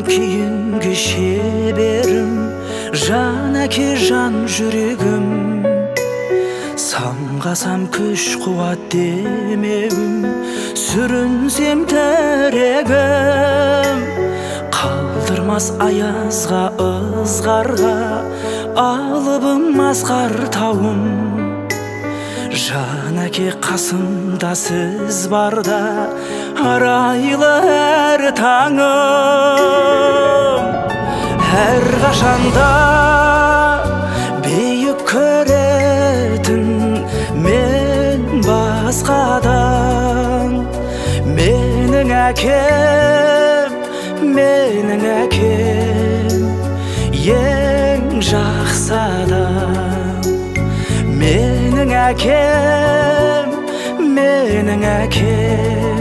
кейінгі шеберім, жан әке, жан жүрегім. Самғасам күш қуат демеуім, сүрінсем тірегім. Қалдырмас аязға, ызғарға, алыбым асқар тауым. Жан әке, қасымда сіз барда, арайлы әр таңым. Әр қашанда биік көретін мен басқадан. Менің әкем, менің әкем, ең жақсы адам. Менің әкем, менің әкем,